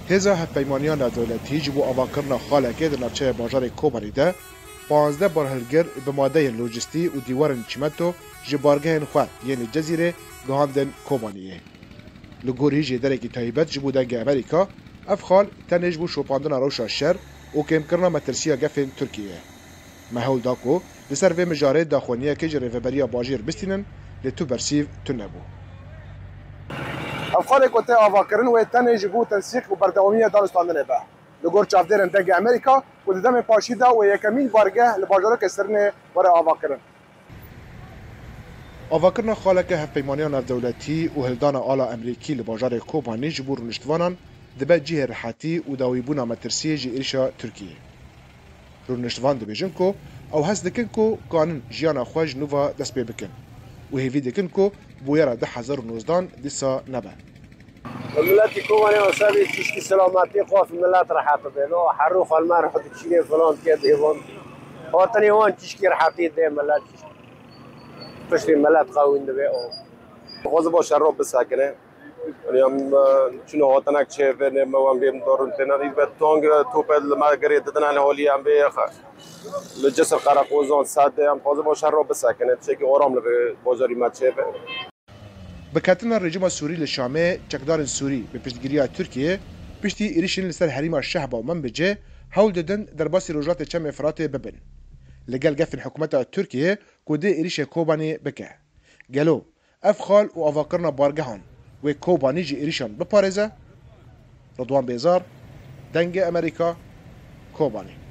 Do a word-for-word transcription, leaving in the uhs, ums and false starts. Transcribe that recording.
Hêza hevpeymaniya navdewletî ji bo avakirina xalekê di navçeya bajarê Kobanî de panzdeh barhilgir bi madeyên lojistî û dîwarên çîmento ji bargehên xwe yên li Cezîrê gihandin Kobaniyê. Li gorî jêderekî taybet ji bo Dengê Amerîka, ev xal tenê ji bo şopandina rewşa şer û kêmkirina metirsiya gefên Tirkiyê ye. Me hewl da ku li ser vê mijarê daxuyaniyekê ji rêveberiya bajêr bistînin, lê tu bersîv tune bû. Ev xalê ku tê avakirin wê tenê ji bo tensîq û berdewamiya danûstandinê be. Li gor çavdêrên Dengê Amerîka ku di demên paşî de wê yekemîn bargeh li bajarokê Sirnê were avakirin. Avakirina xaleke hevpeymaniya navdewletî û hildana ala Amerîkî li bajarê Kobanî ji bo rûniştvanan dibe cihê rihetî û dawîbûna metirsiyê ji êrişa Tirkiyê. Rûniştvan dibêjin ku ew hez dikin ku kanin jiyana xwe ji nû ve dest pê bikin û hêvî dikin ku bûyera du hezar û nozdan dîsa nebe. Miletî Kobanê Osebî tişkî selametî xwe milet rehet bê. No herû xelme re diçînê filan diye dêvan. Hatinê wan tişkî rehetî dê milet. Piştî milet qewîn dibe o. Xwezî bo şero bisekine. Yanî em, e, çûne hatinek çêvê, ne me wan bêm dorun têne. Î be tong, e, tope li me girê didine, ne holî em bê, e, li Cisir Qereqozan, Sedê, em xwezî bo şero bisekine. Tiştekî oram li vê bajarî me çêbe. Biketina rejîma Sûrî li Şamê, çekdarên Sûrî bi piştgiriya Tirkiyê, piştî êrişên li ser herêma Şehba û Minbicê, hewl didin derbasî rojhilatê Çemê Firatê bibin. Li gel gefên hikûmeta Tirkiyê ku dê êrişê Kobanî bike. Gelo ev xal û avakirina bargehan wê Kobanî ji êrişan biparêze? Ridwan Bêzar, Dengê Amerîka, Kobanî.